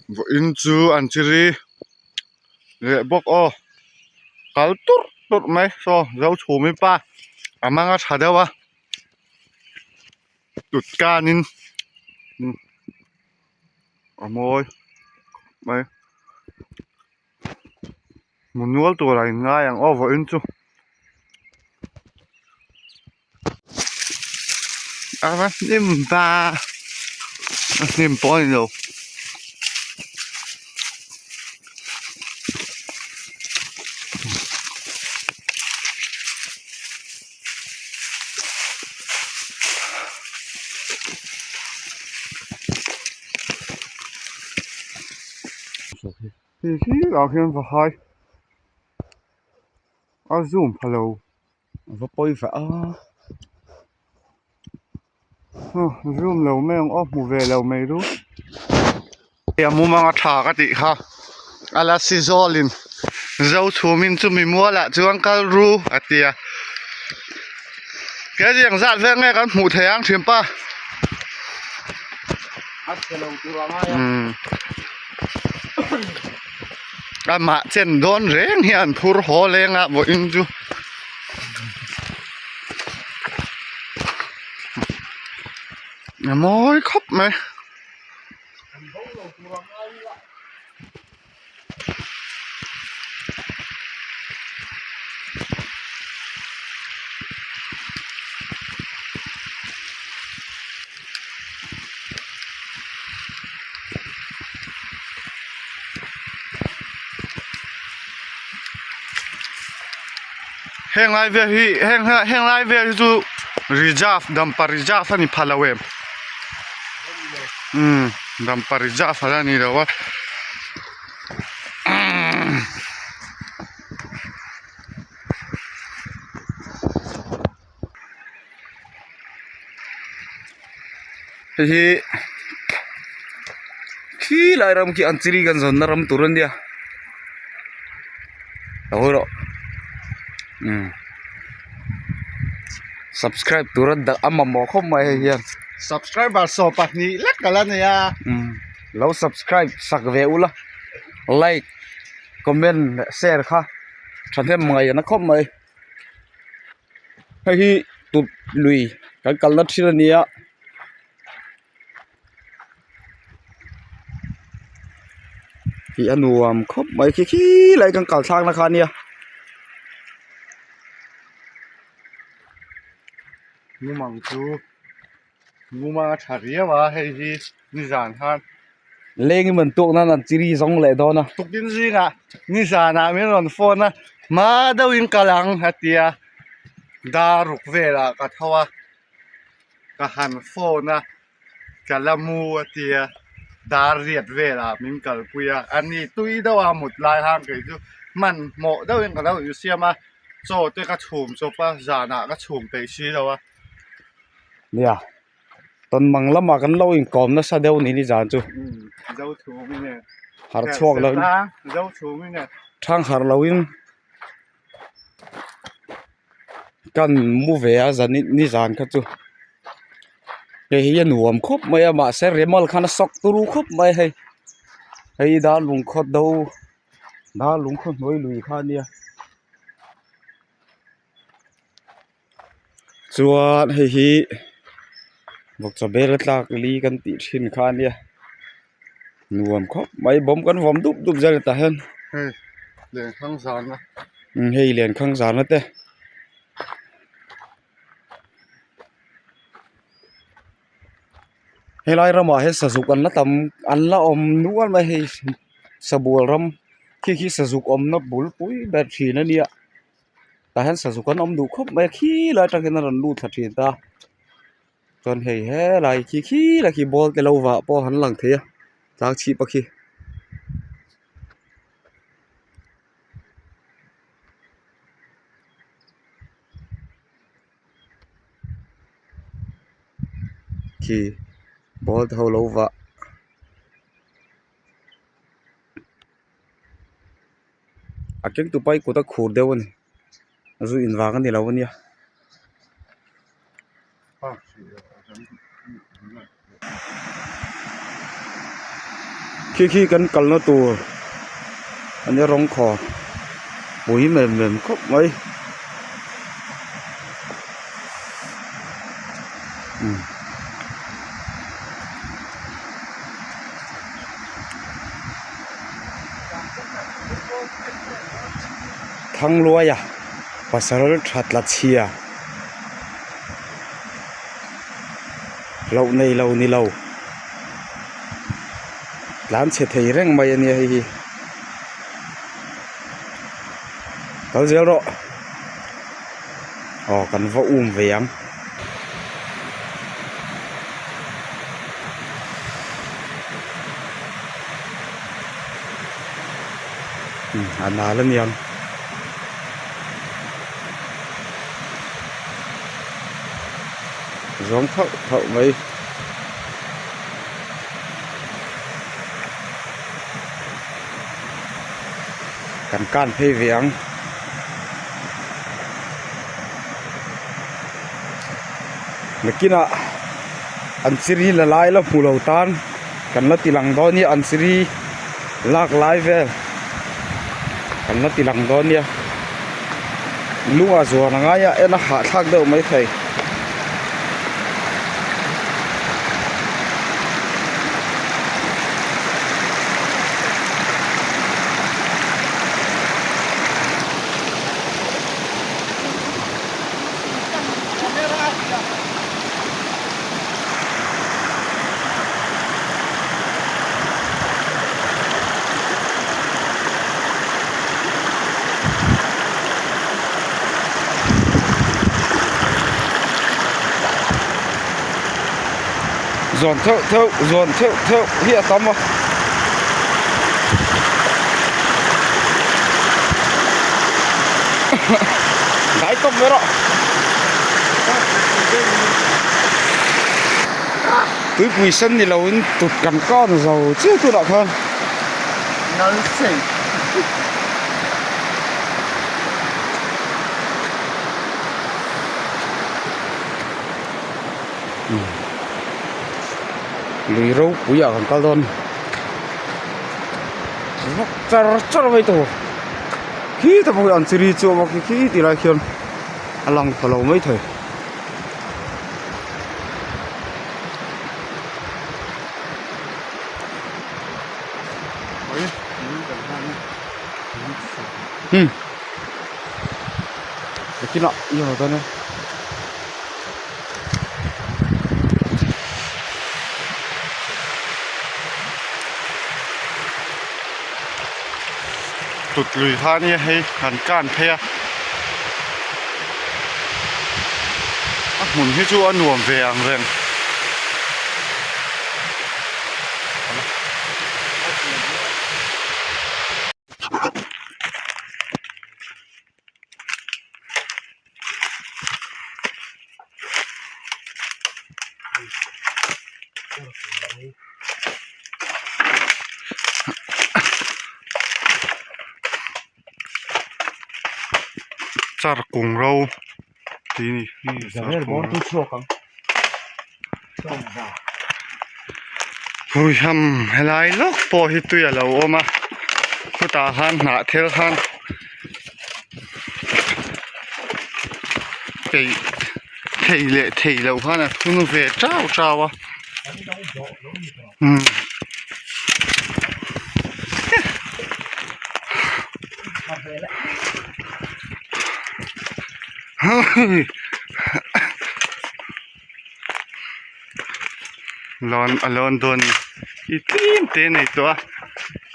Vawiin chu an chiri leh bawk aw kal turh turh mai saw zo chhum in pa a mang a tha deuh a tut kanin a mawi khawp mai hmu nual tur a in ngai ang aw vawiin chu. A va hnim va a hnim pawh a ni lo. Hei hi ah hian va hai a zoom pha lo. A va pawi vah a zoom lo mai ang aw hmu ve lo mai ru a mumanga tha ka tih kha a la si zawlin zo chhumin chumi mualah chuan kal ru a ti a kei ang zat vel nge kan hmuh theih ang thin pa amah chen dawn reng hian phur haw leng a vawiin chu. A mawi khawp mai. Heng lai vel hi heng heng lai vel hi chu reserve dampa reserve a ni pha lo em umm dampa reserve ala ni lo a umm. Hei hi khi lai ram khi an chiri kan zawnna ram tur a nia lo hawi rawh umm subscribe tura dah a mamawh khawp mai hei hian subscriber 12 lek ka la nei a umm lo subscribe sak ve ula like comment leh share kha thahnem ngaihna khawp mai. Hei hi tut lui kan kalna thil a ni a tih a nuam khawp mai khi khi lai kan kal thlakna kha a nia. Mumang chu mumang a tha riau a hei hi nizan khan. Leng in an tuak nan an chiri zawng leh dawn a. Tukin zingah nizanah min rawn phone a hma deuhin kal ang a ti a dar ruk velah ka tho a ka han phone a ka la mu a ti a dar riat velah min kalpui a a ni tui deuh a mut lai khan kei chu hmanhmawh deuhin ka lo insiam a chaw te ka chhum chawp a zanah ka chhum peih si lo a. Nia. Tawn mang lamah kan lo inkawm nasa deuh ni nizan chu. Harh chhuak lo in thang harh lo in kan mu ve a zan nizan kha chu hei hi a nuam khawp mai a mahse remal khan a sawk turu khawp mai hei hei dar lungkhaw do dar lungkhaw hnuai lui kha a nia. Chuan hei hi vawkchaw bel a tlak li kan tih thin kha a nia nuam khawp mai bawm kan vawm dup dup zel tah hian hei lenkhang zan a umm hei lenkhang zan a te helai ramah hian sazuk an la tam an la awm nual mai hei sabual ram khi khi sazuk awmna bulpui ber thin a nia. Tah hian sazuk an awm duh khawp mai a khi lai atang hian a rawn lut thla thin ta chuan hei helai khi khi lai khi ball te lo vah pawh an lang thei a tlang chhip a khi. Khi ball te ho lo vah. A keng tu pa hi kut a khur deuh a ni zu in vang a ni lo a nia. Khi khi kan kalna tur a nia rawng khaw pui mem mem khawp mai. Thangluaia pasal tha tla chhia loh nei lo ni lo tlan chhe thei reng mai a nia hei hi kal zel rawh aw kan va um ve ang. A nal a niang zawng thauh thauh mai kan kan phei ve ang. Nakinah an chiri la lai la hmu lo tan kan la ti lang dawn nia an chiri lak lai vel kan la ti lang dawn nia lungah zuan a ngai a en a hahthlak deuh maithei. Zawn theuh theuh zawn theuh theuh hi a tam a. Dai tawp mai rawh. Tuipui sen ni loin tut kan kan zo chiah tunah khan. Nal sei. Lui ropui ah kan kal dawn. Vak char char mai tur. Khi te pawh hi an chiri chu a awm a khi khi ti lai khian a lang pha lo mai thei. Hmm. Nakinah i rawn dawn e. Tut lui kha ania hei kan kan phei a a hmun hi chu a nuam ve ang reng. Char kung ro tih a ni char kung ro huiham helai lawk pawh hi tui a lo awm a khutah khan hnah thel khan peih thei leh thei loh khan a thun ve tau tau a umm. Lawn a lawn dawn i tlem te a nei tawh a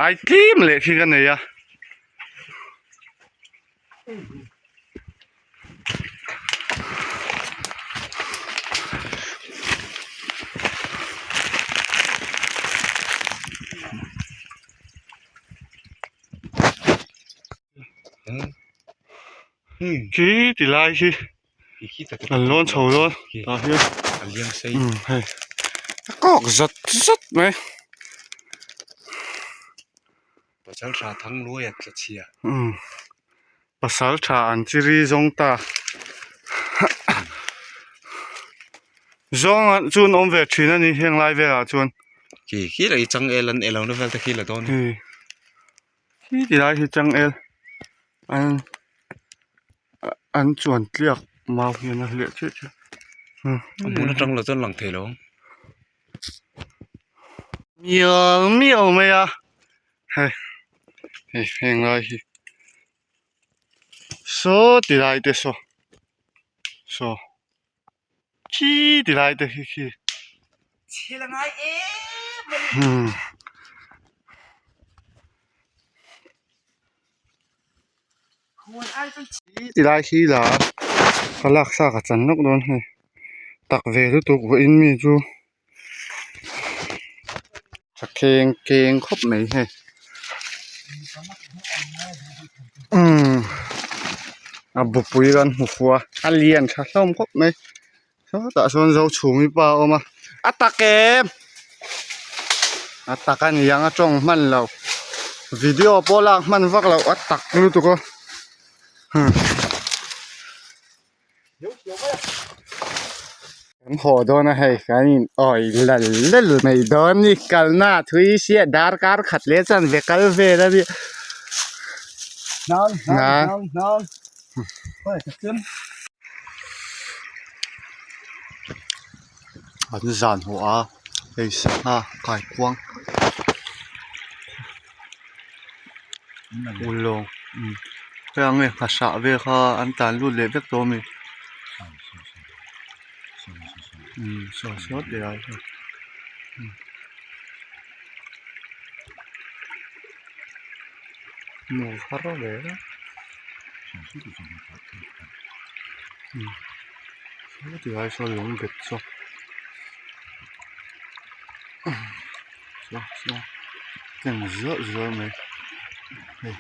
ai tlem leh khi ka nei a. Khi ti lai hi an lawn chho dawn tah hian umm hei a kawk zat zat mai. Pasal tha Thangluai a tla chhia. Umm pasal tha an chi ri zawng ta zawng ah chuan awm ve thin a ni heng lai velah chuan. Khi khi lah hi changel an elo na vel te khi la dawn a ni. Khi ti lai hi changel an an chuan tliak mau hian a hliah chiah chiah a hmun atang lo chuan lang thei lo ang. Mial mial mai a hei hei heng lai hi saw ti lai te saw saw khi ti lai te khi khi umm. Ti lai hi la ka lak sa ka chan lawk dawn hei tak ve lutuk vawiin mi chu tha kheng keng khawp mai hei umm a bupui kan hmu fuh a a lian tha hlawm khawp mai sawtah sawn zochhumi pa a awm a a tak em a tak a ni ang a tawng hman lo video pawh lak hman vak loh a tak lutuk a kan haw dawn a hei kan in awi lal lal mai dawn a ni kalna a thui sia darkar khat leh chuan ve kal vel a nia. An zan haw a hei sangha kaikuang ulawng hei ang nge nghasah vel kha an tlan lut leh vek tawh a mi saw saw tih lai kha. Hmuh har ve a ti lai sawn lung bet saw saw saw tleng zuah zuah mai hei.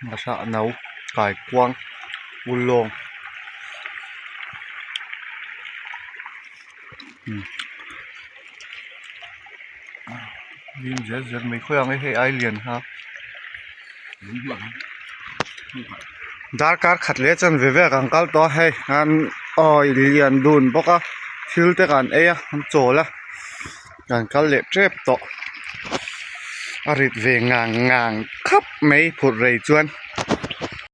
Nghahrah no kaikuang ulawng lim zel zel mai khawi ang e hei ai lian kha darkar khat leh chuan ve vel kan kal tawh a hei an awi lian dun bawk a thil te kan ei a an chawl a. Kan kal leh tep tawh a rit ve ngang ngang khap mai phurh rei chuan.